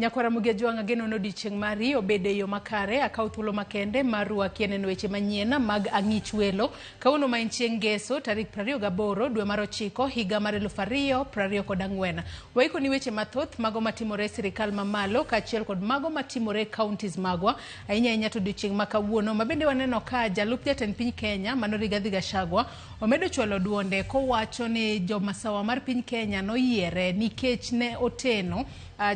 Nyakwara Mugia Jwang' ageno ni odiechieng' mari obed e yo makare. Akaw thuolo makende mar rwaki e neno weche manyien mag Ang'ich Welo. Kawuono ma en chieng' Ngeso tarik 28 dwe mar ochiko higa mar 2024. Waikoni weche mathoth mago matimore e sirikal mamalo kaachiel kod mago matimore e counties magwa. Ahinya ahinya to odiechieng' ma kawuono ma bende waneno ka jalup jatend piny Kenya mano Rigathi Gachagua omedo chwalo duonde kowacho ni jomasawa mar piny Kenya noyiere nikech ne oteno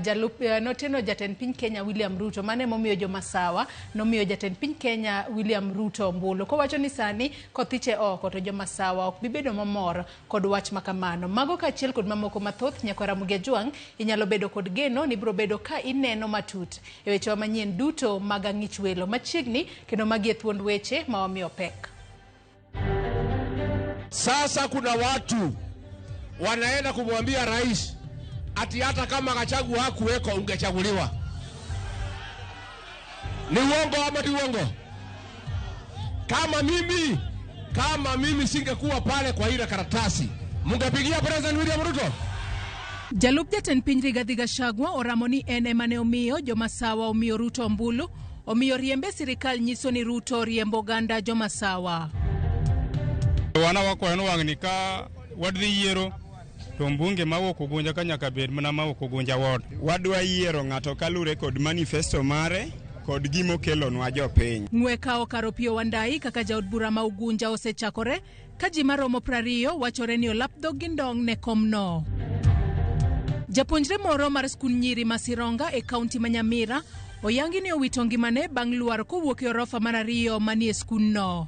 jalup noteno jatend piny Kenya William Ruto. Mano emomiyo jomasawa nomiyo jatend piny Kenya William Ruto ombulu. Kowacho ni sani kothiche oko to jomasawa ok bi bedo mamor kod wach makamano. Mago kaachiel kod mamoko mathoth nyakwar Ramogi Ajwang' inyalo bedo kod geno ni ibiro bedo ka ineno matut e wechewa manyien duto mag Ang'ich Welo machiegni kendo magi e thuond weche ma wamiyo pek. Sasa kuna watu wanaenda kumwambia rais ati hata kama Gachagua hakuweko ungechaguliwa. Ni uongo ama ni uongo? Kama mimi singekuwa pale kwa ile karatasi, mungepigia President William Ruto? Jalup jatend piny Rigathi Gachagua oramo ni en ema ne omiyo jomasawa omiyo Ruto ombulu, omiyo riembe sirikal nyiso ni Ruto riembo oganda jomasawa. Wana wakwayo ni wang'ni ka wadhi yiero to mbunge mawuok Ugunja ka nyaka bed mana mawuok Ugunja ward. Wadwa yiero ng'ato kalure kod manifesto mare kod gimokelonwa jopiny. Ng'we kawo kar Opiyo Wandayi kaka jaod bura ma Ugunja osechakore ka ji maromo 20 wachore ni olap dhog gi ndong' ne komno. Japuonjre moro mar skund nyiri ma Sironga e kaunti ma Nyamira oyangi ni owito ngimane bang' lwar kowuok e orofa mar ariyo manie skundno.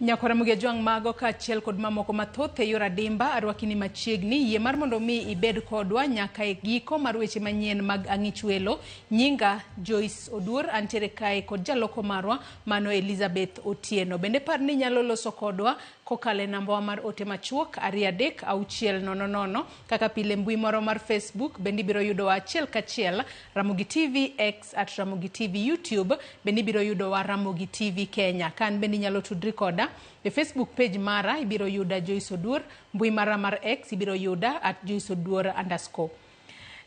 Nyakwara Mugia Jwang' mago kaachiel kod mamoko mathoth e yor adimba arwaki ni machiegni yie mar mondo mi ibed kodwa nyaka e giko mar weche manyien mag Ang'ich Welo. Nyinga Joyce Oduor antiere kae kod jaloko marwa mano Elizabeth Otieno. Bende par ni inyalo loso kodwa kokalo e nambawa mar ote machuok 23600 kaka pile mbui moro mar Facebook bende ibiro yudowa achiel kachiel Ramogi TV X at Ramogi TV YouTube bende ibiro yudowa Ramogi TV Kenya. Kan bende inyalo tudri koda e Facebook page mara ibiro yuda Joyce Oduor, mbui mara mar X ibiro yuda at Joyce Oduor underscore.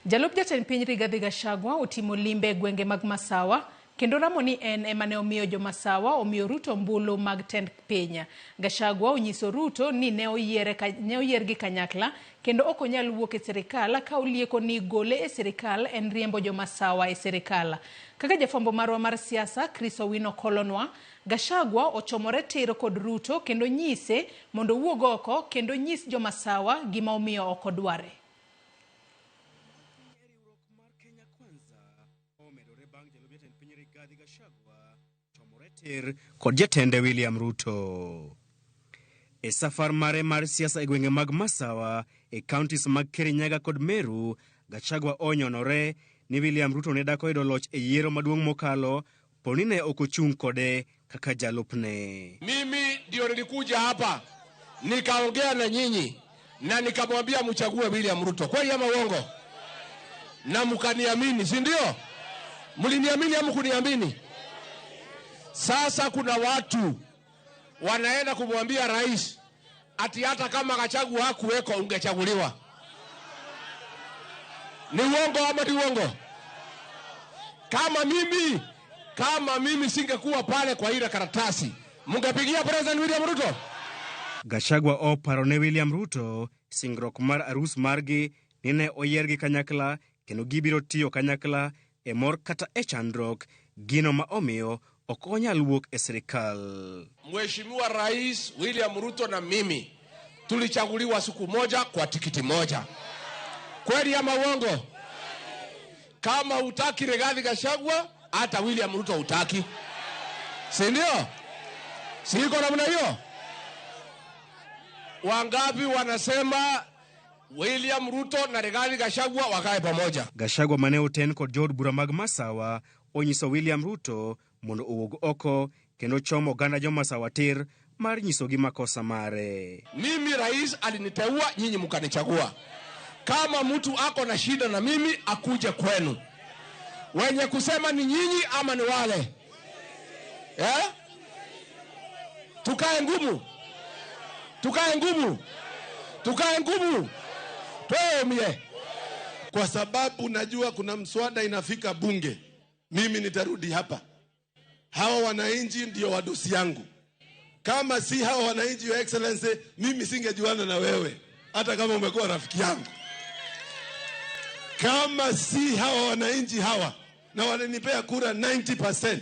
Jalup jatend piny Rigathi Gachagua otimo limbe e gwenge mag Masawa kendo ramo ni en ema ne omiyo jomasawa omiyo Ruto ombulu mag tend piny. Gachagua onyiso Ruto ni ne oyiergi kanyakla kendo ok onyal wuok e sirikal ka olieko ni gole e sirikal en riembo jomasawa e sirikal. Kaka jafwambo marwa mar siasa Chris Owino kolonwa, Gachagua ochomore tir kod Ruto kendo nyise mondo owuog oko kendo nyis jomasawa gima omiyo ok odware. Tir kod jatende William Ruto. E safar mare mar siasa e gwenge mag Masawa e counties mag Kirinyaga kod Meru, Gachagua onyonore ni William Ruto ne dak oyudo loch e yiero maduong' mokalo poni ne ok ochung' kode kaka jalupne. Mimi ndio nilikuja hapa nikaongea na nyinyi na nikamwambia mchague William Ruto, kweli ama uongo? Na mkaniamini, si ndio? Mliniamini ama kuniamini? Sasa kuna watu wanaenda kumwambia rais ati hata kama Gachagua hakuweko ungechaguliwa. Ni uongo ama ni uongo? Kama mimi singekuwa pale kwa ile karatasi, mungepigia President William Ruto? Gachagua oparo ne William Ruto singruok mar arus margi ni ne oyiergi kanyakla kendo gibiro tiyo kanyakla e mor kata e chandruok, gino ma omiyo ok onyal wuok e sirikal. Mheshimiwa Rais William Ruto na mimi tulichaguliwa siku moja kwa tikiti moja. Kweli ama uongo? Kama hutaki Rigathi Gachagua, hata William Ruto hutaki, si ndio? Si iko namna hiyo? Wangapi wanasema William Ruto na Rigathi Gachagua wakae pamoja? Gachagua mane oten kod jood bura mag Masawa onyiso William Ruto mondo owuog oko kendo chomo oganda jomasawa tir mar nyisogi makosa mare. Mimi rais aliniteua, nyinyi mkanichagua. Kama mtu ako na shida na mimi akuje kwenu. Wenye kusema ni nyinyi ama ni wale? Eh? Tukae ngumu, tukae ngumu. Tukae ngumu. Tuomie. Kwa sababu najua kuna mswada inafika bunge. Mimi nitarudi hapa. Hawa wananchi ndio wadosi yangu. Kama si hawa wananchi, Your Excellency, mimi singejuana na wewe hata kama umekuwa rafiki yangu. Kama si hawa wananchi hawa na walinipea kura 90%,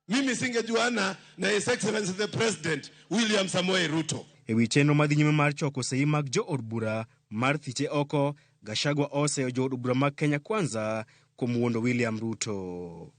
mimi singejuana na His Excellency the President William Samoei Ruto. E wi chenro madhi nyime mar choko sei mag jood bura mar thiche oko, Gachagua oseyo jood bura mag Kenya Kwanza kuom wuondo William Ruto.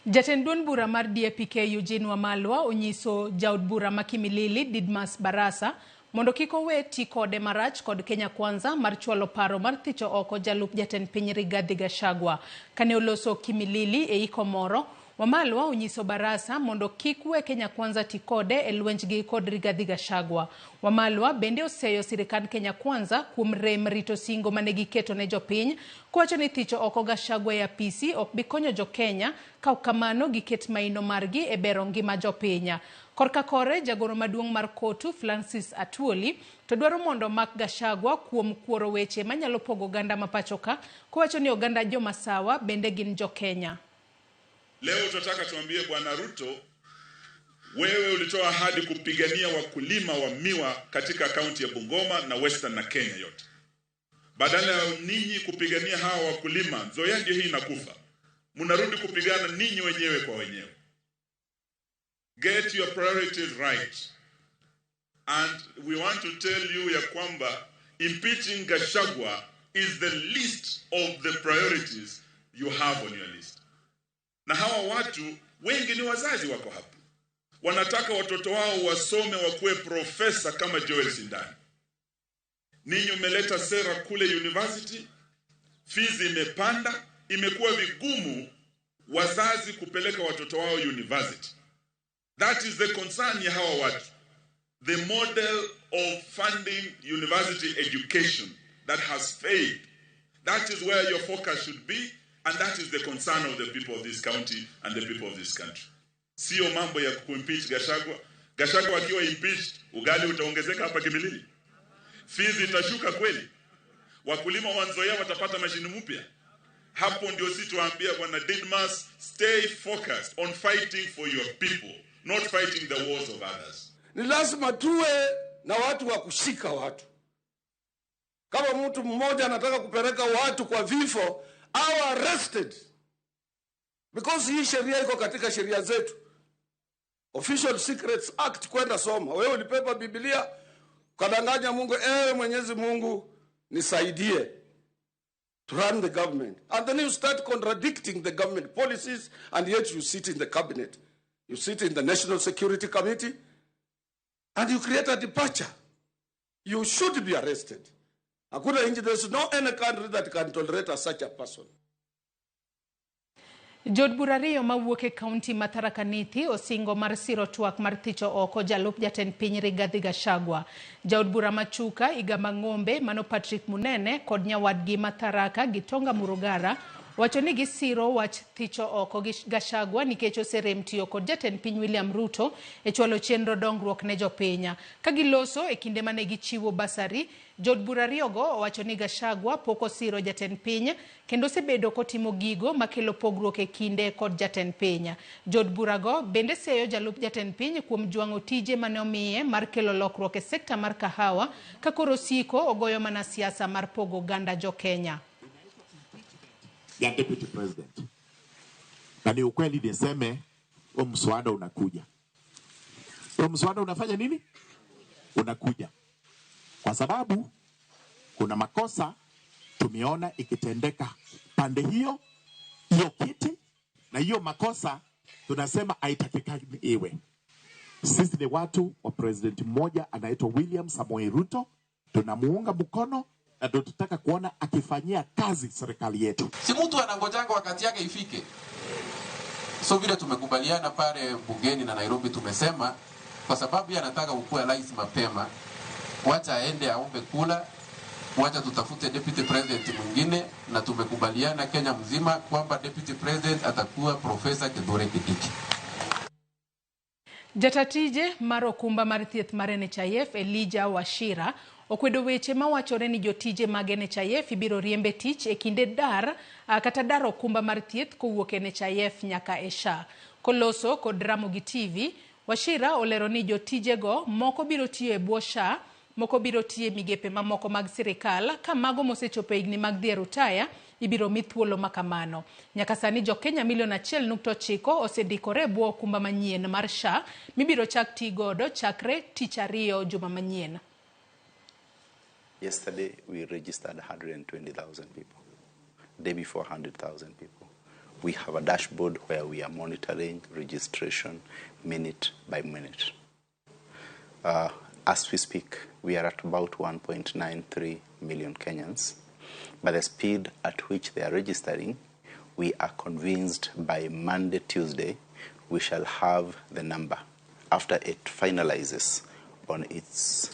Jatend duond bura mar DAP-K Eugene Wamalwa onyiso jaod bura ma Kimilili Didmas Barasa mondo kik owe ti kode marach kod Kenya Kwanza mar chwalo paro mar thicho oko jalup jatend piny Rigathi Gachagua. Kane oloso Kimilili e iko moro, Wamalwa onyiso Barasa mondo kik we Kenya Kwanza ti kode e lwenjgi kod Rigathi Gachagua. Wamalwa bende oseyo sirikand Kenya Kwanza kuom rem rito singo mane giketo ne jopiny, kowacho ni thicho oko Gachagua e apisi ok bi konyo jokenya, ka ok kamano giket maino margi e bero ngima jopiny. Korka kore, jagoro maduong' mar KOTU Francis Atwoli to dwaro mondo mak Gachagua kuom kuoro weche manyalo pogo oganda ma pacho ka, kowacho ni oganda jomasawa bende gin jokenya. Leo tunataka tuambie Bwana Ruto, wewe ulitoa ahadi kupigania wakulima wa miwa katika kaunti ya Bungoma na Western na Kenya yote. Badala ya ninyi kupigania hawa wakulima, Nzoia ndio hii inakufa. Mnarudi kupigana ninyi wenyewe kwa wenyewe. Get your priorities right. And we want to tell you ya kwamba impeaching Gachagua is the least of the priorities you have on your list. Na hawa watu wengi ni wazazi wako hapa. Wanataka watoto wao wasome wakuwe profesa kama Joel Sindani. Ninyi umeleta sera kule university, fees imepanda, imekuwa vigumu wazazi kupeleka watoto wao university. That is the concern ya hawa watu. The model of funding university education that has failed. That is where your focus should be, and that is the concern of the people of this county and the people of this country. Sio mambo ya kuimpeach Gachagua. Gachagua akiwa impeached, ugali utaongezeka hapa Kimilili. Fees itashuka kweli. Wakulima wa Nzoia watapata mashini mpya. Hapo ndio sisi tuambia Bwana Didmas, stay focused on fighting for your people, not fighting the wars of others. Ni lazima tuwe na watu wa kushika watu. Kama mtu mmoja anataka kupeleka watu kwa vifo, au arrested. Because hii sheria iko katika sheria zetu. Official Secrets Act, kwenda soma. Wewe ulipepa Biblia, ukadanganya Mungu, ewe Mwenyezi Mungu nisaidie to run the government. And then you start contradicting the government policies, and yet you sit in the cabinet. You sit in the National Security Committee, and you create a departure. You should be arrested. Hakuna nchi, there's no any country that can tolerate such a person. Jood bura ariyo mawuok e kaunti ma Tharaka Nithi osingo mar siro twak mar thicho oko jalup jatend piny Rigathi Gachagua. Jaod bura ma Chuka Igamba Ng'ombe mano Patrick Munene kod nyawadgi ma Tharaka Gitonga Murugara wacho ni gisiro wach thicho oko Gachagua nikech oserem tiyo kod jatend piny William Ruto e chwalo chenro dongruok ne jopiny. Ka giloso e kinde mane gichiwo basari, jood bura ariyogo owacho ni Gachagua pok osiro jatend piny kendo osebedo kotimo gigo makelo pogruok e kinde kod jatend piny. Jood burago bende seyo jalup jatend piny kuom jwang'o tije mane omiye mar kelo lokruok e sekta mar kahawa ka koro osiko ogoyo mana siasa mar pogo oganda jo-Kenya. Ya deputy president. Na ni ukweli niseme, huo mswada unakuja. Huo mswada unafanya nini? Unakuja. Kwa sababu kuna makosa tumeona ikitendeka pande hiyo, hiyo kiti, na hiyo makosa tunasema haitakikani iwe. Sisi ni watu wa president mmoja anaitwa William Samoei Ruto, tunamuunga mkono na tunataka kuona akifanyia kazi serikali yetu. Si mtu anangojanga wakati yake ifike. So vile tumekubaliana pale bungeni na Nairobi tumesema kwa sababu yeye anataka kukua rais mapema, wacha aende aombe kula, wacha tutafute deputy president mwingine, na tumekubaliana Kenya mzima kwamba deputy president atakuwa Professor Kithure Kindiki. Jata tije mar okumba mar thieth mar NHIF Elijah Wachira okwedo weche mawachore ni jotije mag NHIF ibiro riembe tich e kinde dar kata dar okumba mar thieth kowuok NHIF nyaka e SHA. Koloso kod Ramogi TV, Wachira olero ni jotijego moko biro tiyo e bwo SHA, moko biro tiyo e migepe mamoko mag sirikal, ka mago mosechopo e higni mag dhi e rutaya ibiro mi thuolo makamano. Nyaka sani jo-Kenya milion 1.9 osendikore e bwo okumba manyien mar SHA mibiro chak ti godo chakre tich ariyo juma manyien. Yesterday we registered 120,000 people. Day before 100,000 people. We have a dashboard where we are monitoring registration minute by minute. As we speak, we are at about 1.93 million Kenyans. By the speed at which they are registering, we are convinced by Monday, Tuesday, we shall have the number after it finalizes on its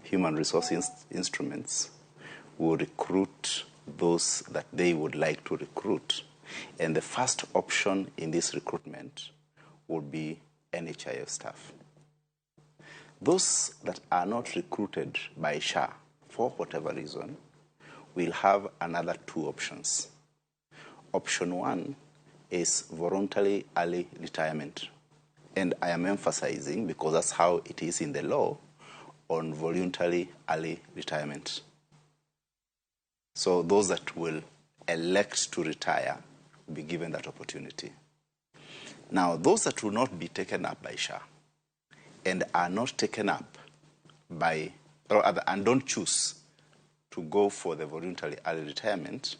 human resource instruments. Will recruit those that they would like to recruit. And the first option in this recruitment will be NHIF staff. Those that are not recruited by SHA, for whatever reason, will have another two options. Option one is voluntary early retirement. And I am emphasizing, because that's how it is in the law, on voluntary early retirement. So those that will elect to retire will be given that opportunity. Now, those that will not be taken up by SHA and are not taken up by, or other, and don't choose to go for the voluntary early retirement,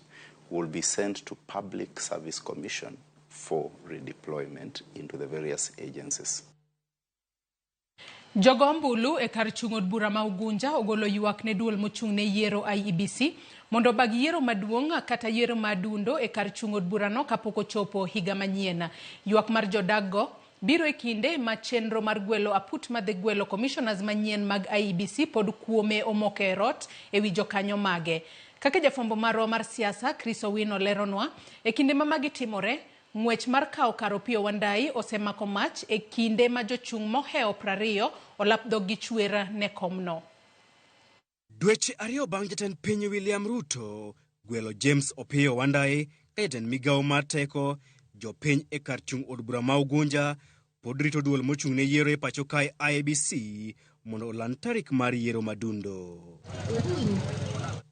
will be sent to Public Service Commission for redeployment into the various agencies. Jogo ombulu e kar chung' od bura ma Ugunja ogolo ywak ne duol mochung' ne yiero IEBC mondo obag yiero maduong' kata yiero ma adundo e kar chung' od burano kapok ochopo higa manyien. Ywak mar jodakgo biro e kinde ma chenro mar gwelo aput madhi gwelo commissioners manyien mag IEBC pod kuome omoko e rot ewi jokanyo mage. Kaka jafwambo marwa mar siasa Chris Owino leronwa, e kinde ma magi timore, ng'wech mar kawo kar Opiyo Wandayi osemako mach e kinde ma jochung' mohewo 20 olap dhog gi chwer ne komno. Dweche ariyo bang' jatend piny William Ruto gwelo James Opiyo Wandayi ka jatend migawo mar teko, jopiny e kar chung' od bura ma Ugunja pod rito duol mochung' ne yiero e pacho kae IEBC mondo oland tarik mar yiero madundo.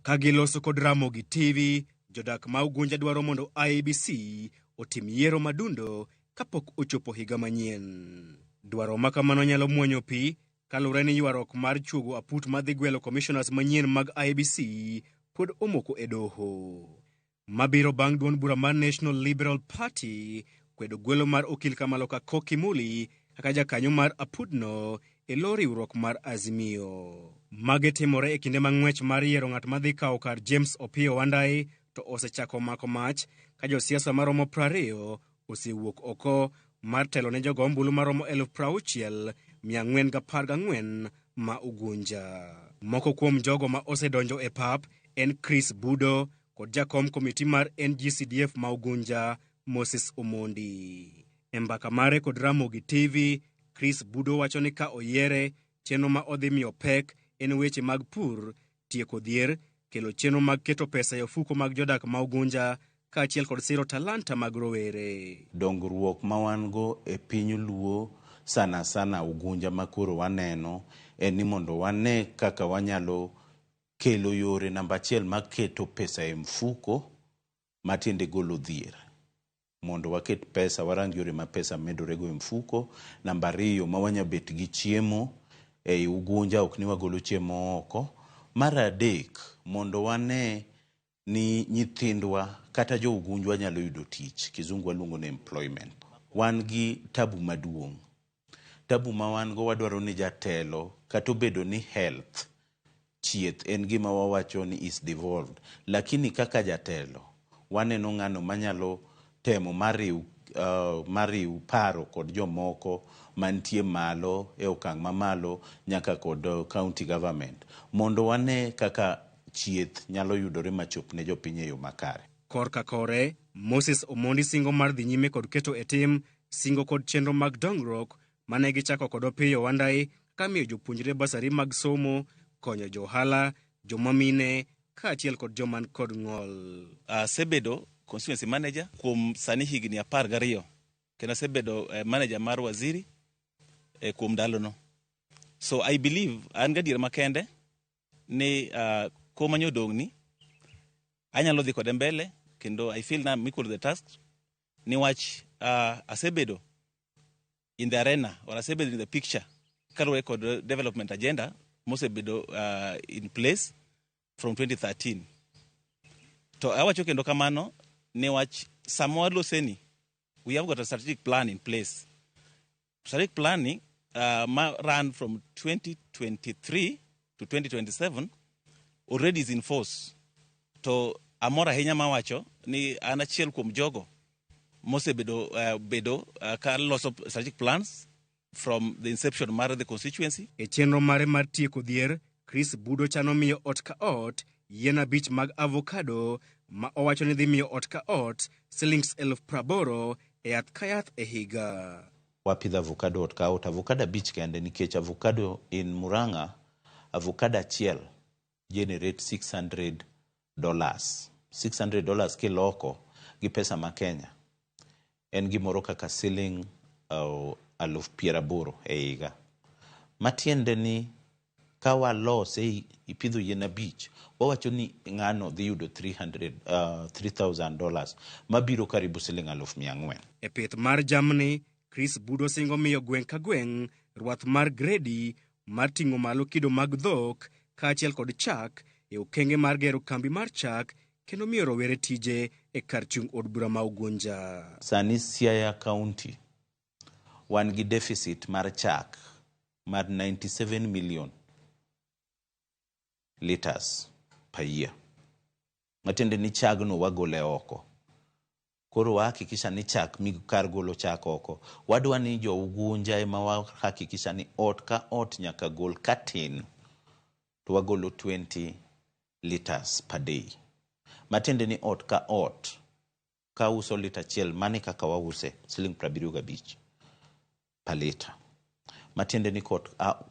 Ka giloso kod Ramogi TV, jodak ma Ugunja dwaro mondo IEBC otim yiero madundo kapok ochopo higa manyien. Dwaro ma kamano nyalo muonyo pi kaluwore ni ywaruok mar chuogo aput madhi gwelo commissioners manyien mag IEBC pod omoko e doho. Mabiro bang' duond bura mar National Liberal Party kwedo gwelo mar okil Kamaloka Koki Muli kaka jakanyo mar apudno e lo riwruok mar Azimio. Magi timore e kinde ma ng'wech mar yiero ng'at madhi kawo kar James Opiyo Wandayi to osechako mako mach ka josiasa maromo 20 osewuok oko mar telo ne jogo ombulu maromo 60,414 ma Ugunja. Moko kuom jogo ma osedonjo e pap en Chris Budo kod jakom komiti mar NGCDF ma Ugunja Moses Omondi. E mbaka mare kod Ramogi TV, Chris Budo wacho ni ka oyiere, chenro ma odhi miyo pek en weche mag pur, tieko dhier, kelo chenro mag keto pesa e ofuko mag jodak ma Ugunja kaachiel kod siro talanta mag rowere. Dongruok ma wan go e piny Luo sana sana Ugunja ma koro waneno en ni mondo wane kaka wanyalo kelo yore namba achiel mar keto pesa e mfuko matiende golo dhier. Mondo waket pesa, warang yore ma pesa medore go e mfuko. Namba ariyo ma wanya bet gi chiemo ei Ugunja, ok ni wagolo chiemo oko. Mar adek, mondo wane ni nyithindwa kata jo Ugunjwa nyalo yudo tich, kizungu waluongo ni employment. Wan gi tabu maduong'. Tabu ma wan go wadwaro ni jatelo kata obedo ni health, chieth en gima wawacho ni is devolved. Lakini kaka jatelo, waneno ng'ano manyalo temo mariw paro kod jomoko mantie malo e okang' mamalo nyaka kod county government mondo wane kaka chieth nyalo yudore machop ne jopiny e yo makare. Korka kore, Moses Omondi singo mar dhi nyime kod keto e tim singo kod chenro mag dongruok mane gichako kod Opiyo Wandayi kaka miyo jopuonjre basari mag somo, konyo jo ohala, joma mine kaachiel kod joma kod ng'ol. Asebedo constituency manager kuom sani higni 12 kendo asebedo manager mar waziri kuom ndalono. So I believe an gadier makende ni koma nyodong'ni anyalo dhi kode mbele kendo I feel na I'm equal to the task niwach asebedo in the arena or asebedo in the picture kaluwore kod development agenda mosebedo in place from 2013. To awacho kendo kamano niwach sama waloseni we have got a strategic plan in place. Strategic plan ni ma run from 2023 to 2027 already is in force. To amor ahinya mawacho ni an achiel kuom jogo mosebedo bedo ka loso strategic plans from the inception mar the constituency. E chenro mare mar tieko dhier, Chris Budo chano miyo ot ka ot yien 5 mag avocado ma owacho ni dhi miyo ot ka ot silings 80,000 e yath ka yath e higa. Wapidho avocado ot ka ot, avocado 5 kende nikech avocado in Murang'a, avocado achiel generate $600. $600 kiloko gi pesa ma Kenya en gimoro kaka siling 80,000 e higa. Matiende ni ka walose ipidho yien 5, wawacho ni ng'ano dhi yudo $3,000 mabiro karibu siling 400,000. E pith mar jamni, Chris Budo singo miyo gweng' ka gweng' rwath mar gredi mar ting'o malo kido mag dhok kaachiel kod chak e okenge mar gero kambi mar chak kendo miyo rowere tije e kar chung' od bura ma Ugunja. Sani Siaya County wan gi deficit mar chak mar 97 million liters per year. Matiende ni chagno wagole oko. Koro wahakikisha ni chak mi kar golo chak oko. Wadwa ni jo Ugunja ema wahakikisha ni ot ka ot nyaka gol katin to wagolo 20 liters per day. Matiende ni ot ka ot ka uso lita achiel mane kaka wause siling 75 per lita. Matiende ni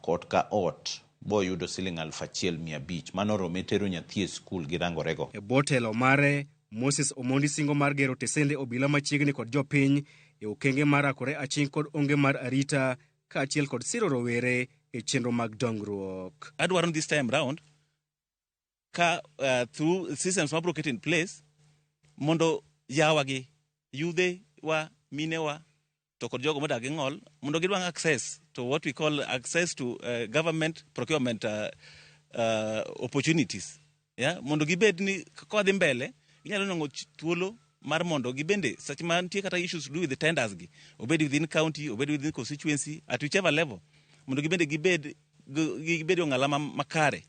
ot ka ot bo yudo siling 1,500 mano rome tero nyathi e skul gi rangorego. E bwo telo mare, Moses Omondi singo mar gero tesende obila machiegni kod jopiny e okenge mar rakore aching' kod onge mar arita kaachiel kod siro rowere e chenro mag dongruok. Adwaro this time round ka through systems mabro ket in place mondo yawagi, yudhe wa, mine wa, to kod jogo modak gi ng'ol mondo gidwang' access to what we call access to government procurement opportunities. Yeah? Mondo gibed ni kodhi mbele ginyalo nwang'o thuolo mar mondo gibende seche ma nitie kata issues to do with the tenders gi, obed within county, obed within constituency, at whichever level, mondo gibende gibed ong'ala makare.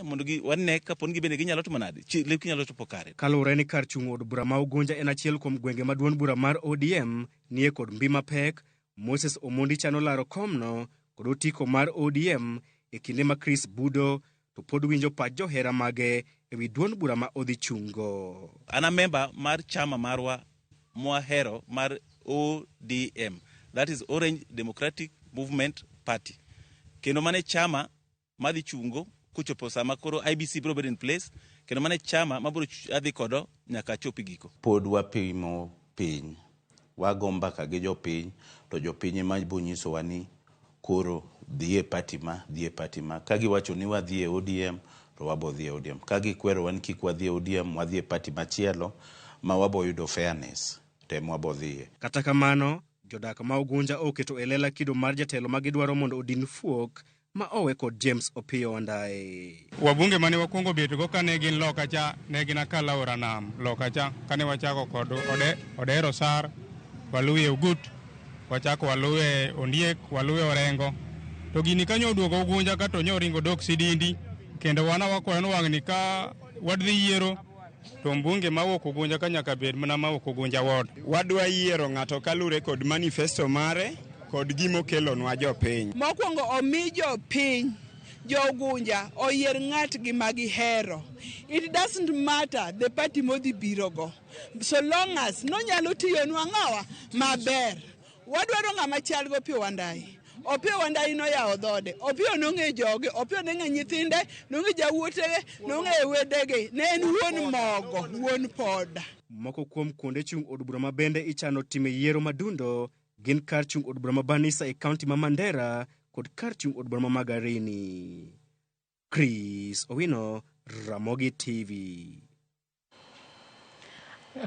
Mondo wane kaponi gibende ginyalo timo nade, lek ginyalo chopo kare. Kaluwore ni kar chung' od bura ma Ugunja en achiel kuom gwenge ma duond bura mar ODM nie kod mbi mapek, Moses Omondi chano laro komno kod otiko mar ODM e kinde ma Chris Budo to pod winjo pach johera mage ewi duond bura ma odhi chungo. An a member mar chama marwa mwahero mar ODM, that is Orange Democratic Movement Party. Kendo mane chama madhi chungo kochopo sama koro IBC biro bedo in place, kendo mane chama mabiro adhi kodo nyaka chopi giko. Pod wapimo piny, wago mbaka gi jopiny, to jopiny ema bo nyisowa ni koro dhi e party ma, dhi e party ma. Ka giwacho ni wadhi e ODM, to wabo dhi e ODM. Ka gikwerowa ni kik wadhi e ODM, wadhi e party machielo ma wabo yudo fairness, to ema wabo dhiye. Kata kamano, jodak ma Ugunja oketo e lela kido mar jatelo ma gidwaro mondo odin fuok ma owe kod James Opiyo Wandayi. Wabunge mane wakwongo betgo kane gin loka cha, ne gin akala aora nam loka cha, kane wachako kod Odero Sar, waluwe Ogut, wachako waluwe Ondiek, waluwe Orengo. To gini kanyo oduogo Ugunja ka to nyoringo dok Sidindi, kendo wana wakwayo ni wang'ni ka wadhi yiero to mbunge mawuok Ugunja ka nyaka bed mana mawuok Ugunja ward. Wadwa yiero ng'ato kalure kod manifesto mare kod gimokelonwa jopiny. Mokwongo omi jopiny, jo Ugunja oyier ng'atgi ma gihero. It doesn't matter the party modhi birogo, so long as nonyalo tiyonwa ng'awa maber. Wadwaro ng'ama chal gi Opiyo Wandayi. Opiyo Wandayi noyawo dhode. Opiyo nong'e joge, Opiyo nong'e nyithinde, nong'e jawuotege, nong'e wedege. Ne en wuon mogo, wuon poda. Moko kuom kuonde chung' od bura ma bende ichano time yiero madundo gin kar chung' od bura ma Banisa e kaunti ma Mandera kod kar chung' od bura ma Magarini. Chris Owino, Ramogi TV.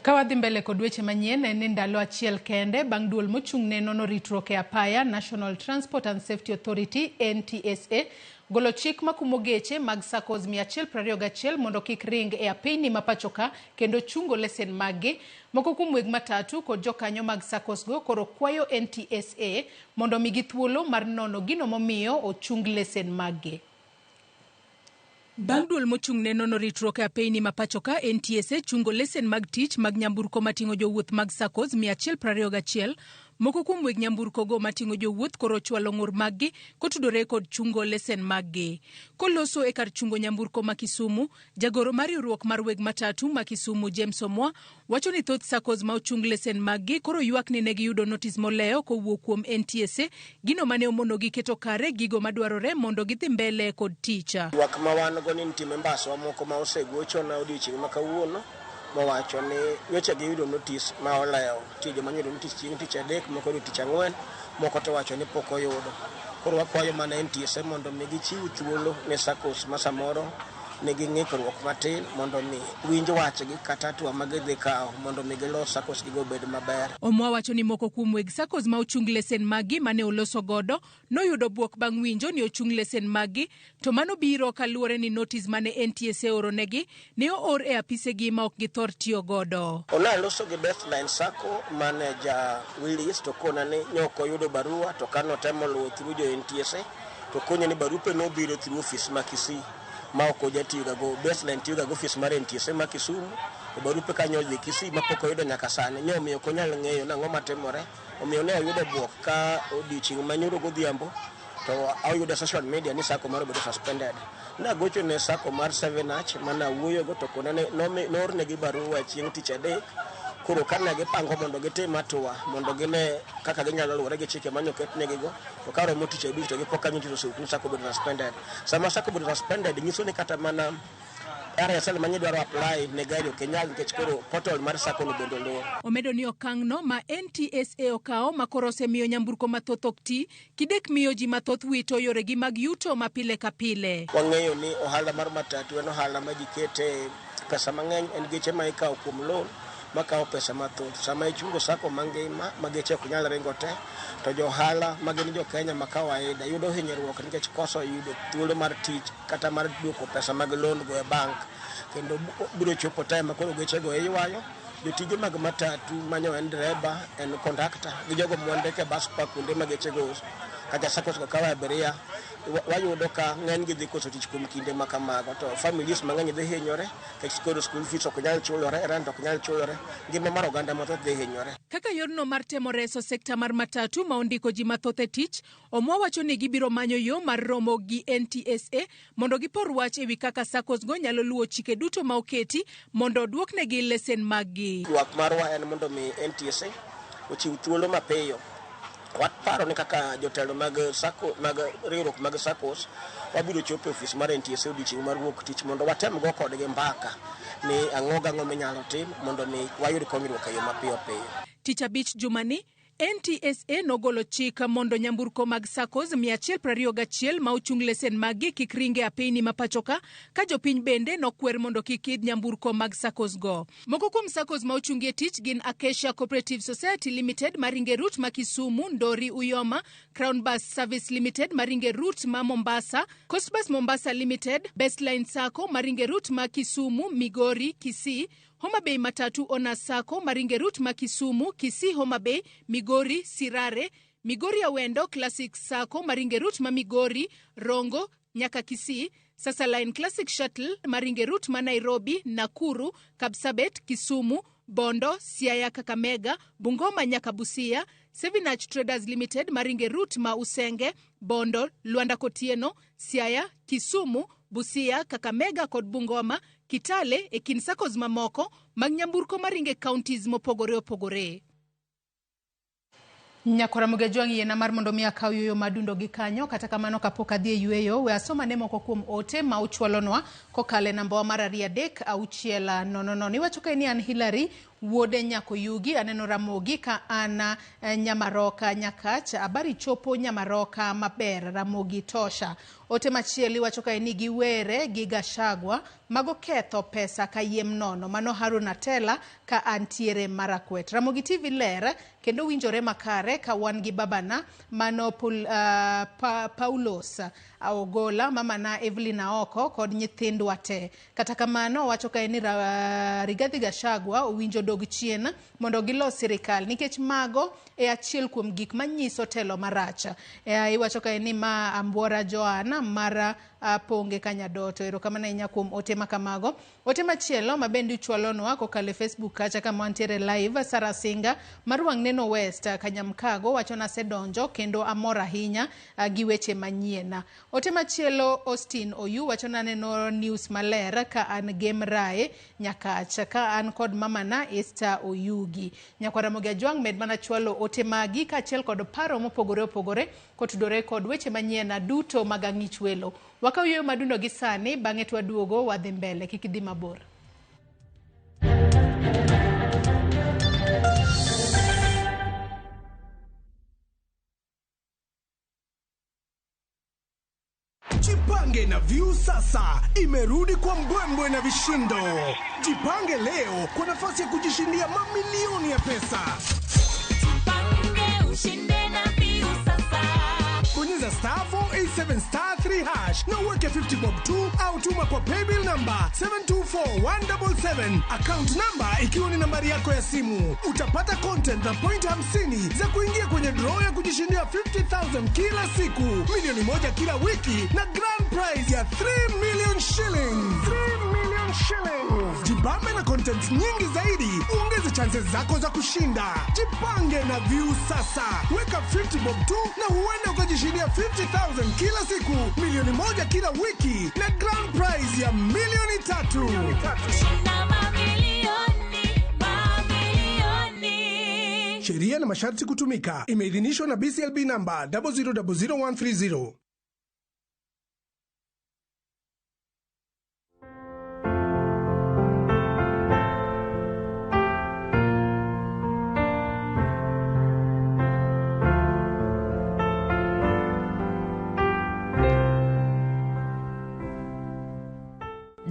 Ka wadhi mbele kod weche manyien en ni ndalo achiel kende bang' duol mochung' ne nono ritruok e apaya National Transport and Safety Authority NTSA golo chik makumo geche mag SACCOs 121 mondo kik ring e apeyni ma pachoka kendo chungo lesen maggi. Moko kuom weg matatu kod jokanyo mag SACCOs go koro kwayo NTSA mondo omigi thuolo mar nono gino momiyo ochung lesen maggi. Bang' duol mochung' ne nono ritruok e apeyni ma pachoka NTSA chungo lesen mag tich mag nyamburko mating'o jowuoth mag SACCOs 121, moko kuom weg nyamburko go mating'o jowuoth koro ochwalo ng'ur maggi kotudore kod chungo lesen maggi. Koloso e kar chungo nyamburko ma Kisumu, jagoro mar riwruok mar weg matatu ma Kisumu James Omwa wacho ni thoth SACCOs ma ochung lesen maggi koro ywak ni ne giyudo notis molewo kowuok kuom NTSA, gino mane omonogi keto kare gigo madwarore mondo gidhi mbele kod tich. Ywak ma wan go ni nitie members wa moko ma osegochona odiochieng' ma kawuono mowacho ni nyocha giyudo notis ma olewo. Nitie joma noyudo notis chieng' tich adek, moko oyudo tich ang'wen, moko to wacho ni pok oyudo. Koro wakwayo mana NTSA mondo mi gichiw thuolo ne SACCOs ma samoro nigi ng'ikruok matin mondo mi winj wachgi kata hatua ma gidhi kawo mondo mi gilos SACCOs gigo obed maber. Omwa wacho ni moko kuom weg SACCOs ma ochung lesen maggi mane oloso godo noyudo bwok bang' winjo ni ochung lesen maggi, to mano biro kaluwore ni notis mane NTSA oronegi ne oor e apisegi ma ok githor tiyo godo. Naloso gi Bestline SACCO manager Willis to kona ni nyok oyudo barua, to kanotemo luwo through jo NTSA to konye ni barupe nobiro through office ma Kisii ma ok ojatiyoga go. Bestline tiyoga go office mar NTSA ma Kisumu, to barupe kanyo odhi Kisii ma pok oyudo nyaka sani. Nyomiyo ok onyal ng'eyo nang'o matimore. Omiyo ne oyudo bwok ka odiochieng' ma nyoro godhiambo to oyudo e social media ni SACCO mar obedo suspended. Nagocho ne SACCO mar Seven Arch mana wuoyogo to kona ne noornegi barua chieng' tich adek. Koro kane gipango mondo gitim hatua mondo gine kaka ginyalo luwore gi chike mane oketnegigo, to ka romo tich abich to gipo ka nyocha osewuok ni SACCO obedo suspended. Sama SACCO obedo suspended nyiso ni kata mana RSL manye dwaro apply ne gari ok inyal nikech koro portal mar SACCO no bende olor. Omedo ni okang'no ma NTSA okawo ma koro osemiyo nyamburko mathoth ok ti, kidek miyo ji mathoth wito yoregi mag yuto ma pile ka pile. Wang'eyo ni ohala mar matatu en ohala ma ji kete pesa mang'eny, en geche ma ikawo kuom loan makawo pesa mathoth. Sama ichungo SACCO mangima ma geche ok nyal ringo te, to jo ohala ma gin jo Kenya ma kawaida yudo hinyruok nikech koso yudo thuolo mar tich kata mar duoko pesa mag loan go e bank. Kendo biro chopo time ma koro geche go iywayo. Jotije mag matatu manyo en dereba, en kondakta, gi jogo mwandike bus park kuonde ma geche go kata SACCOs go kawo abiria, wayudo ka ng'eny gi dhi koso tich kuom kinde ma kamago, to families mang'eny dhi hinyore nikech koro school fees ok nyal chulore, rent ok nyal chulore, ngima mar oganda mathoth dhi hinyore. Kaka yorno mar temo reso sekta mar matatu ma ondiko ji mathoth e tich, Omwa wacho ni gibiro manyo yo mar romo gi NTSA mondo gipor wach ewi kaka SACCOs go nyalo luwo chike duto ma oketi mondo oduoknegi lesen maggi. Ywak marwa en mondo mi NTSA ochiw thuolo mapiyo. Waparo ni kaka jotelo mag SACCO, mag riwruok mag SACCOs wabiro chopo e ofis mar NTSA odiochieng' mar wuok tich mondo watem go kodgi mbaka ni ang'o gang'o minyalo tim mondo mi wayud konyruok e yo mapiyo piyo. Tich abich jumani, NTSA nogolo chik mondo nyamburko mag SACCOs 121 ma ochung lesen maggi kik ringe apeyni ma pachoka, ka jopiny bende nokwer mondo kik idh nyamburko mag SACCOs go. Moko kuom SACCOs ma ochungie tich gin Acacia Cooperative Society Limited maringe route ma Kisumu, Ndori, Uyoma, Crown Bus Service Limited maringe route ma Mombasa, Coast Bus Mombasa Limited, Bestline SACCO maringe route ma Kisumu, Migori, Kisii, Homa Bay Matatu Owners SACCO maringe route ma Kisumu, Kisii, Homa Bay, Migori, Sirare, Migori Awendo Classic SACCO maringe route ma Migori, Rongo, nyaka Kisii, Sasa Line Classic Shuttle maringe route ma Nairobi, Nakuru, Kapsabet, Kisumu, Bondo, Siaya, Kakamega, Bungoma nyaka Busia, Sevenach Traders Limited maringe route ma Usenge, Bondo, Luanda Kotieno, Siaya, Kisumu, Busia, Kakamega kod Bungoma, Kitale e kind SACCOs mamoko mag nyamburko maringe counties mopogore opogore. Nyakora Mugejwang' yiena mar mondo mi akaw yueyo madundo gi kanyo kata kamano kapok adhi e yueyo we asoma ne moko kuom ote ma uchwalonwa kokalo e nambawa mar 2 3 6 0 0. Iwacho kae ni an Hillary wuode Nyakoyugi aneno Ramogi ka an Nyamaroka Nyakach habari chopo Nyamaroka maber Ramogi tosha. Ote machielo iwacho kae ni giwere gi Gachagua mago ketho pesa kayiem nono. Mano Harun Atela ka antiere Marakwet. Ramogi TV ler kendo winjore makare ka wan gi babana mano Paulos Aogola, mamana Evelyn Aoko kod nyithindwa te. Kata kamano wacho kae ni Rigathi Gachagua owinjo dog chien mondo gilos sirikal nikech mago e achiel kuom gik manyiso telo marach. Iwacho kae ni ma Ambuora Joana mar Ponge Kanyadoto. Erokamano ahinya kuom ote makamago. Ote machielo ma bende uchwalonwa kokalo e Facebook kacha kama wantiere live, Sara Singa mar Wang' Neno West Kanyamkago wacho nasedonjo kendo amor ahinya gi weche manyien. Ote machielo Austin Oyu wacho naneno news maler ka an Gem Rae Nyakach ka an kod mamana Esther Oyugi. Nyakwara Ramogi Ajwang' med mana chwalo ote magi kaachiel kod paro mopogore opogore kotudore kod weche manyien duto mag ang'ich welo. Wakaw yueyo madundo gi sani, bang'e to waduogo wadhi mbele, kik idhi mabor. Jipange na Viusasa imerudi kwa mbwembwe na vishindo. Jipange leo kwa nafasi ya kujishindia mamilioni ya pesa. Jipange ushinde na Viusasa. Bonyeza star 487 star 3 hash na uweke 50 bob 2 au tuma kwa paybill number 724177, account number ikiwa ni nambari yako ya simu. Utapata content na point 50 za kuingia kwenye draw ya kujishindia 50,000 kila siku, milioni 1 kila wiki na grand prize ya 3 million shillings. 3 million shillings. Jibambe na content nyingi zaidi, uongeze chances zako za kushinda. Jipange na Viusasa. Weka 50 bob 2 na huenda ukajishindia 50,000 kila siku, milioni 1 kila wiki na grand prize ya milioni 3. Shinda mamilioni, mamilioni. Sheria na masharti kutumika. Imeidhinishwa na BCLB number 0000130.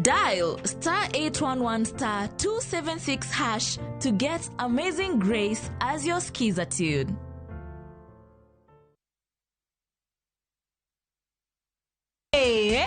Dial star 811 star 276 hash to get Amazing Grace as your skiza tune. Hey,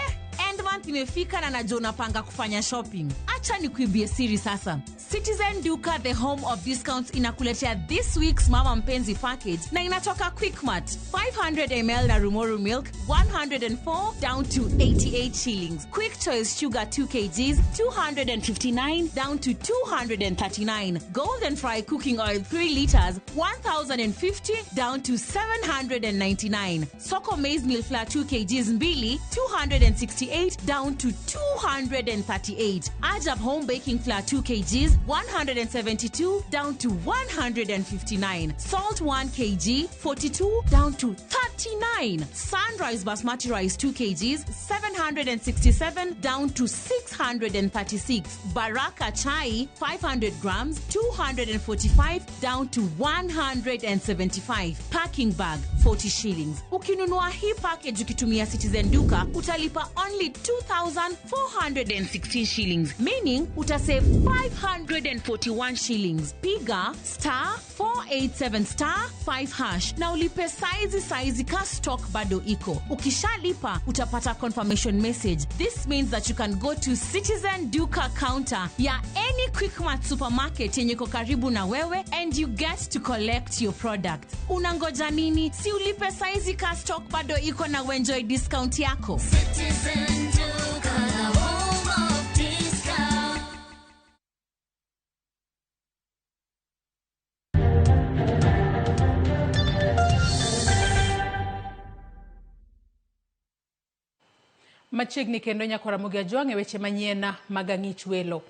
end month imefika na najua unapanga kufanya shopping. Acha nikuibie siri sasa. Citizen Duka, the home of discounts, inakuletea this week's Mama Mpenzi package na inatoka Quickmart. 500 ml na Rumoru milk 104 down to 88 shillings. Quick Choice sugar 2 kgs 259 down to 239. Golden Fry cooking oil 3 liters 1050 down to 799. Soko maize meal flour 2 kgs mbili 268 down to 238. Ajab home baking flour 2 kgs 172 down to 159. Salt 1 kg 42 down to 39. Sunrise basmati rice 2 kgs 767 down to 636. Baraka chai 500 grams 245 down to 175. Packing bag 40 shillings. Ukinunua hii package ukitumia Citizen Duka utalipa only 2,416 shillings, meaning utasave 541 shillings. Piga star 487 star 5 hash na ulipe saizi ka stock bado iko. Ukishalipa utapata confirmation message. This means that you can go to Citizen Duka counter ya any Quickmart supermarket yenye iko karibu na wewe and you get to collect your product. Unangoja nini? Si ulipe saizi ka stock bado iko na uenjoy discount yako. Citizen Duka, the home of discount. Machiegni kendo Nyakwara Ramogi Ajwang' e weche manyien mag ang'ich welo.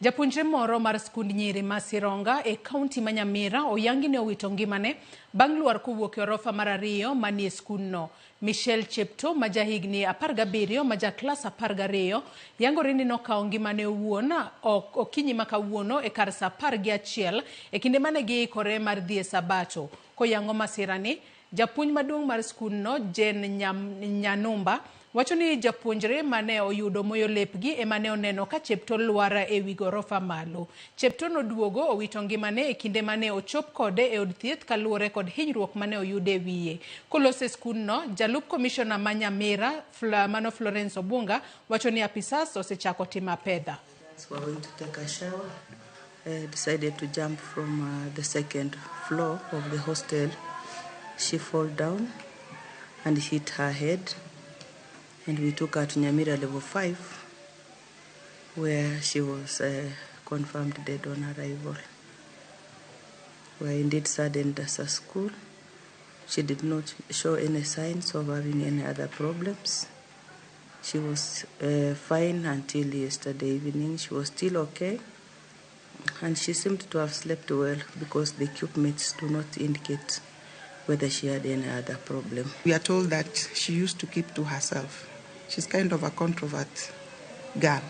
Japuonjre moro mar skund nyiri ma Sironga e kaunti ma Nyamira oyangi ni owito ngimane bang' lwar kowuok e orofa mar 2 manie skundno. Michelle Chepto ma jahigni 17 ma ja klas 12 yangore ni nokawo ngimane owuon okinyi ma kawuono e kar saa 11 e kinde mane giikore mar dhi e sabato. Koyango masirani, japuonj maduong' mar skundno Jane Nyanumba wacho ni japuonjre mane oyudo moyo lepgi ema ne oneno ka Chepto lwar e wi gorofa malo. Chepto noduogo owito ngimane e kinde mane ochop kode e od thieth kaluwore kod hinyruok mane oyudo e wiye. Koloso e skundno, jalup komishona ma Nyamira mano Florence Obunga wacho ni apisas osechako timo apedha. We were going to take a shower, decided to jump from the second floor of the hostel. She fell down and hit her head. And we took her to Nyamira level 5, where she was confirmed dead on arrival. We were indeed saddened as a school. She did not show any signs of having any other problems. She was fine until yesterday evening. She was still okay. And she seemed to have slept well because the equipments do not indicate whether she had any other problem. We are told that she used to keep to herself. She's kind of a controvert girl.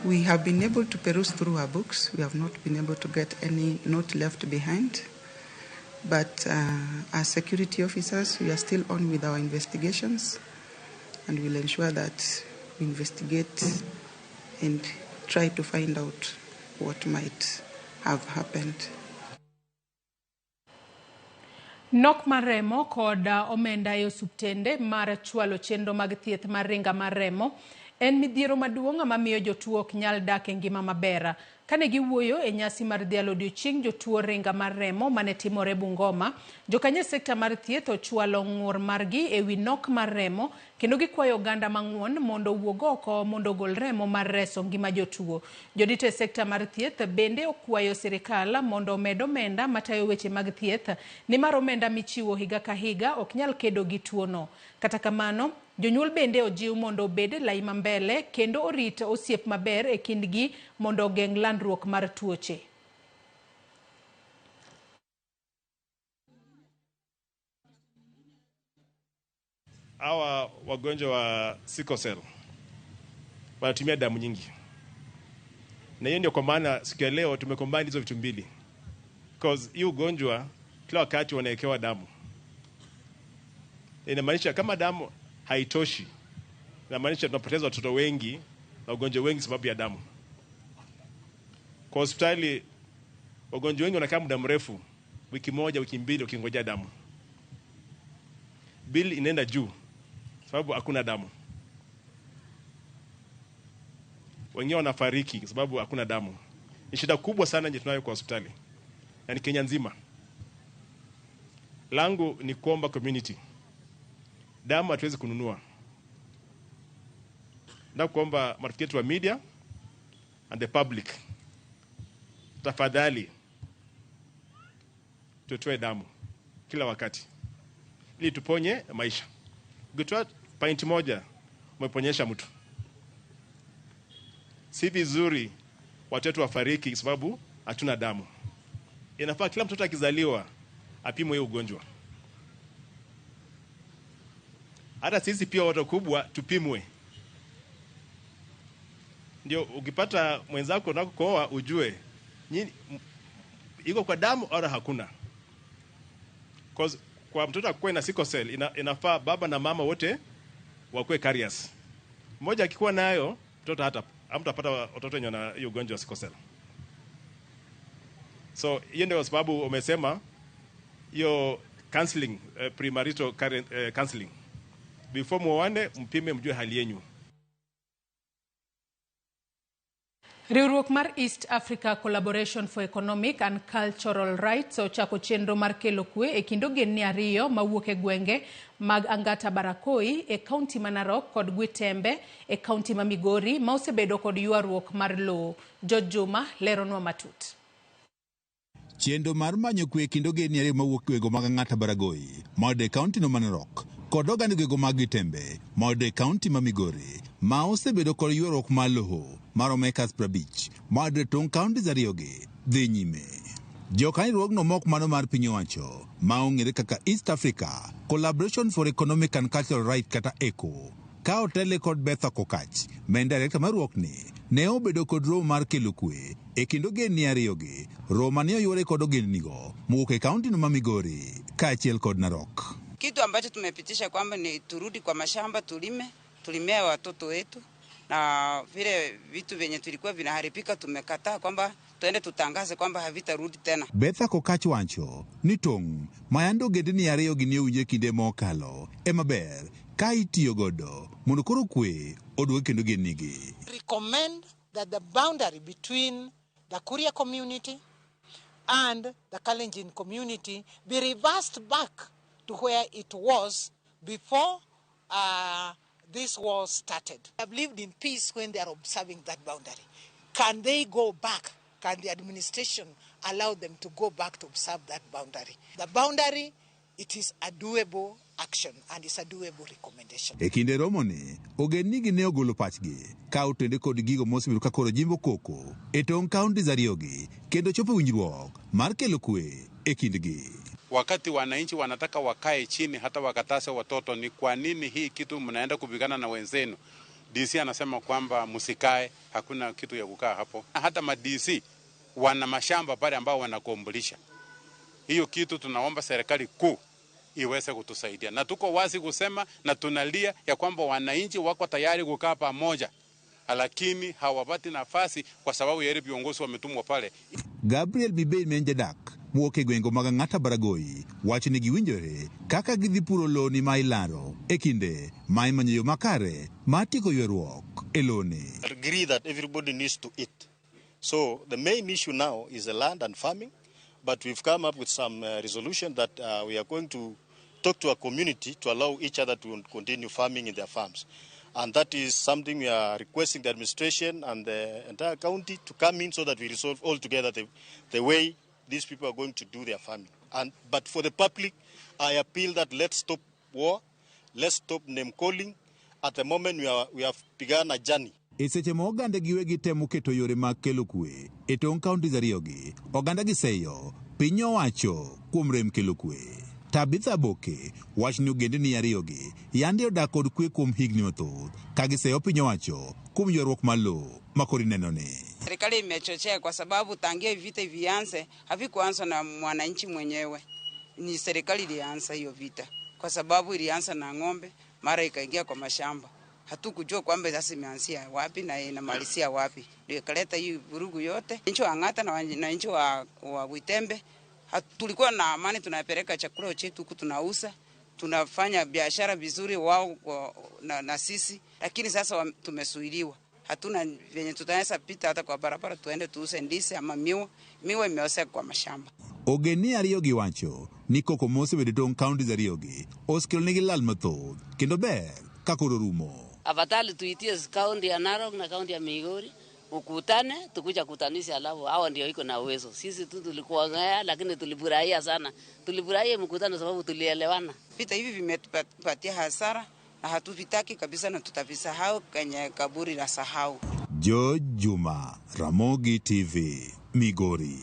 We have been able to peruse through her books. We have not been able to get any note left behind. But as security officers, we are still on with our investigations, and we'll ensure that we investigate and try to find out what might have happened. Nok mar remo kod omenda e osuptende mar chwalo chenro mag thieth mar ringa mar remo en midhiero maduong' mamiyo jotuo ok nyal dak e ngima maber. Kane giwuoyo e nyasi mar dhialo odiochieng' jotuo ringa mar remo mane timore Bungoma, jokanyo e sekta mar thieth ochwalo ng'ur margi ewi nok mar remo kendo gikwayo oganda mang'won mondo owuog oko mondo ogol remo mar reso ngima jotuo. Jodito e sekta mar thieth bende okwayo sirikal mondo omed omenda matayo weche mag thieth nimar omenda michiwo higa ka higa ok nyal kedo gi tuono. Kata kamano, jonyuol bende ojiw mondo obed e lai mambele kendo orit osiep maber e kindgi mondo ogeng' landruok mar tuoche. Hawa wagonjwa wa sickle cell wanatumia damu nyingi, na hiyo ndio kwa maana siku ya leo tumecombine hizo vitu mbili, because hii ugonjwa kila wakati wanawekewa damu. Inamaanisha kama damu haitoshi, inamaanisha tunapoteza watoto wengi na wagonjwa wengi sababu ya damu. Kwa hospitali wagonjwa wengi wanakaa muda mrefu, wiki moja, wiki mbili, wakingojea damu. Bill inaenda juu sababu hakuna damu. Wengine wanafariki sababu hakuna damu. Ni shida kubwa sana yenye tunayo kwa hospitali, na ni Kenya nzima. Langu ni kuomba community, damu hatuwezi kununua. Na kuomba marafiki wetu wa media and the public, tafadhali tutoe damu kila wakati ili tuponye maisha. Ukitoa pint moja umeponyesha mtu. Si vizuri watoto wafariki sababu hatuna damu. Inafaa kila mtoto akizaliwa apimwe hiyo ugonjwa. Hata sisi pia watu kubwa tupimwe. Ndio ukipata mwenzako unakooa ujue nini iko kwa damu au hakuna. Cause kwa mtoto akikuwa na sickle cell inafaa baba na mama wote wakuwe carriers. Mmoja akikuwa nayo mtoto hata hamtapata watoto wenye na hiyo ugonjwa wa sickle cell. So hiyo ndio sababu umesema hiyo counseling, premarital counseling. Before muoane mpime mjue hali yenu. Riwruok mar East Africa Collaboration for Economic and Cultural Rights ochako chenro mar kelo kwe e kind ogendni ariyo mawuok e gwenge mag Angata Barakoi e kaunti ma Narok kod Gwitembe e kaunti ma Migori ma osebedo kod ywaruok mar lowo. George Juma leronwa matut. Chenro mar manyo kwe e kind ogendni ariyo mawuok e gwenge mag Angata Baragoi mayudore e kaunti no ma Narok kod oganda gwenge mag Gwitembe mayudore e kaunti ma Migori ma osebedo kod ywaruok mar lowo maromo acres 50 mayudore e tong' counties ariyogi dhi nyime. Jokanyo riwruogno mok mano mar piny owacho ma ong'ere kaka East Africa Collaboration for Economic and Cultural Rights kata ECO ka otelne kod Bertha Kokach ma en director mar riwruokni ne obedo kod romo mar kelo kwe e kind ogendni ariyogi romo mane oyuore kod ogendnigo mowuok e kaunti no ma Migori kaachiel kod Narok. Kitu ambacho tumepitisha kwamba ni turudi kwa mashamba tulime, tulimea watoto wetu, na vile vitu vyenye tulikuwa vinaharibika tumekataa kwamba tuende tutangaze kwamba havitarudi tena. Bertha Kokach wacho ni tong' ma yande ogendni ariyogi ne owinjo e kinde mokalo ema ber ka itiyo godo mondo koro kwe oduog kendo ogendnigi. Recommend that the boundary between the Kuria community and the Kalenjin community be reversed back to where it was before this war started. They have lived in peace when they are observing that boundary. Can they go back? Can the administration allow them to go back to observe that boundary? The boundary, it is a doable action and it's a doable recommendation. E kinde romoni, ogendnigi ne ogolo pachgi ka otende kod gigo mosebedo ka koro jimbo koko e tong' counties ariyogi kendo chopo winjruok mar kelo kwe e kindgi. Wakati wananchi wanataka wakae chini hata wakatase watoto, ni kwa nini hii kitu mnaenda kupigana na wenzenu? DC anasema kwamba msikae, hakuna kitu ya kukaa hapo. Hata ma DC wana mashamba pale ambao wanakombolisha. Hiyo kitu tunaomba serikali kuu iweze kutusaidia. Na tuko wazi kusema na tunalia ya kwamba wananchi wako tayari kukaa pamoja, lakini hawapati nafasi kwa sababu ya ile viongozi wametumwa pale. Gabriel Mibei ma en jadak mowuok e gwenge mag Ang'ata Baragoi wacho ni giwinjore kaka gidhi puro loni ma ilaro e kinde ma imanyo yo makare mar tieko ywaruok e loni. Agree that everybody needs to eat. So the main issue now is the land and farming, but we've come up with some resolution that we are going to talk to our community to allow each other to continue farming in their farms. And that is something we are requesting the administration and the entire county to come in so that we resolve all together the way these people are going to do their farming. But for the public, I appeal that let's stop war, let's stop name calling. At the moment we have begun a journey. E seche ma oganda giwegi temo keto yore mag kelo kwe e tong' counties ariyogi, oganda giseyo piny owacho kuom rem kelo kwe. Tabitha Boke wacho ni ogendni ariyogi yande odak kod kwe kuom higni mathoth ka giseyo piny owacho kuom ywaruok mar lowo ma koro ineno ni. Serikali imechochea kwa sababu tangia vita vianze havikuanza na mwananchi mwenyewe, ni serikali ilianza hiyo vita, kwa sababu ilianza na ng'ombe, mara ikaingia kwa mashamba. Hatukujua kwamba sasa imeanzia wapi na inamalizia wapi, ndio ikaleta hii vurugu yote. Nchi wa Ang'ata na nchi wa Witembe tulikuwa na amani, tunapeleka chakula chetu huku tunauza, tunafanya biashara vizuri wao na sisi, lakini sasa tumesuiliwa. Hatuna venye tutaweza pita hata kwa barabara tuende tuuze ndizi ama miwa. Miwa imeoza kwa mashamba. Ogendni ariyogi wacho ni koko mosebedo e tong' counties ariyogi osekelonegi lal mathoth kendo ber ka koro rumo. Afadhali tuitie kaunti ya Narok na kaunti ya Migori ukutane, tukuja kutanisha, alafu hao ndio iko na uwezo. Sisi tu tulikuwa ngaya, lakini tulifurahia sana. Tulifurahia mkutano sababu tulielewana. Vita hivi vimetupatia hasara na hatuvitaki kabisa, na tutavisahau kwenye kaburi la sahau. George Juma, Ramogi TV, Migori.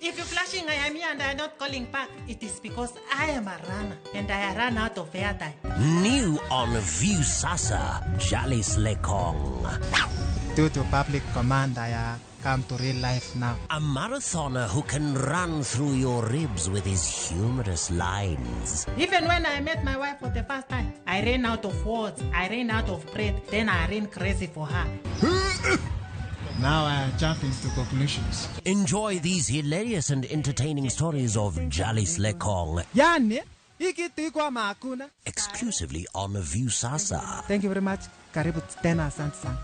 If you're flashing I am here and I am not calling back, it is because I am a runner and I run out of airtime. New on Viusasa, Jalis Lekong. Due to public command, I come to real life now. A marathoner who can run through your ribs with his humorous lines. Even when I met my wife for the first time, I ran out of words, I ran out of breath, then I ran crazy for her. Now I am jumping to conclusions. Enjoy these hilarious and entertaining stories of Jalis Lekong. Yani, hakuna. Exclusively on Viusasa. Thank you very much. Karibu tena, asante sana.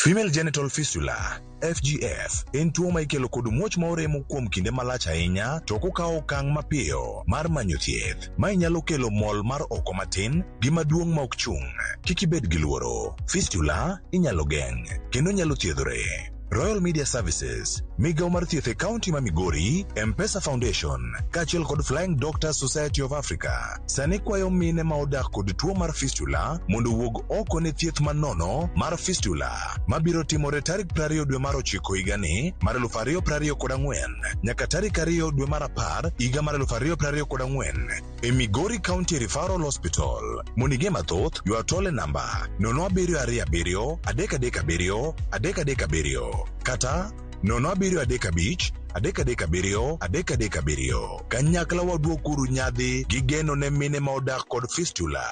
Female genital fistula FGF en tuo ma ikelo kod muoch ma oremo kuom kinde malach ahinya to ok okawo okang' mapiyo mar manyo thieth. Mae nyalo kelo mol mar oko matin gi maduong' ma ok chung'. Kik ibed gi luoro. Fistula inyalo geng' kendo nyalo thiedhore. Royal Media Services, migawo mar thieth e kaunti ma Migori, M-Pesa Foundation, kaachiel kod Flying Doctors Society of Africa, sani kwayo mine ma odak kod tuo mar fistula mondo owuog oko ne thieth manono mar fistula mabiro timore tarik 20 dwe mar ochiko higani mar 2024 nyaka tarik 2 dwe mar 10 higa mar 2024 e Migori County Referral Hospital. Mondo ing'e mathoth, ywa tol e namba 0727 337 337 kata 0735 337 337. Kanyakla waduokuru nyadhi gi geno ne mine ma odak kod fistula.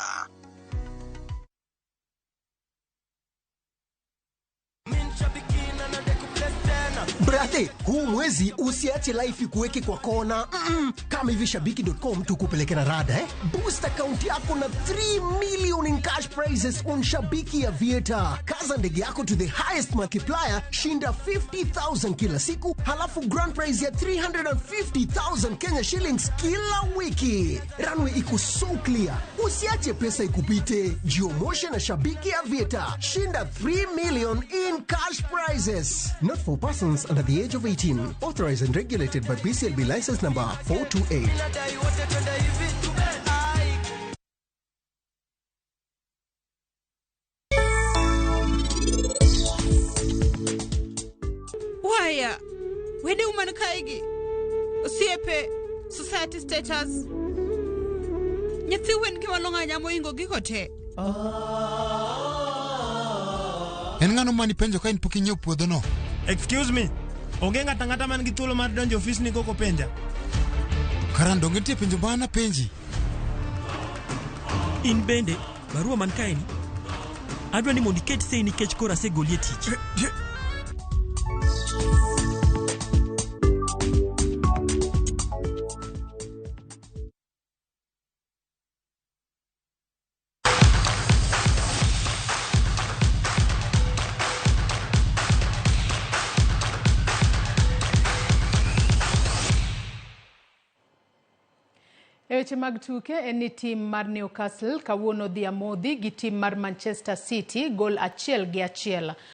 Brother, huu mwezi usiache life ikuweke kwa kona. Kama hivi shabiki.com tukupeleke na rada eh? Boost account yako na 3 million in cash prizes on Shabiki Aviator. Kaza ndege yako to the highest multiplier, shinda 50,000 kila siku, halafu grand prize ya 350,000 Kenya shillings kila wiki. Runway iko so clear. Usiache pesa ikupite. Jiomoshe na Shabiki Aviator. Shinda 3 million in cash prizes. Not for persons under the age of 18. Authorized and regulated by BCLB license number 428. Waya, wede uman kaegi. Osiepe, society status. Nyathi wen gima long'o ahinya mohingo gigo te. En ng'ano mani penjo ka in pok inyiewo puodhono? Excuse me. Onge ng'ato ang'ata man gi thuolo mar donjo ofisni kok openja. Karan donge nitie penjo ma an apenji? In bende, barua man kaeni, adwa ni mondo iket sei nikech koro asegoli e tich. E weche mag tuke en ni tim mar Newcastle kawuono dhi amodhi gi tim mar Manchester City gol 1-1.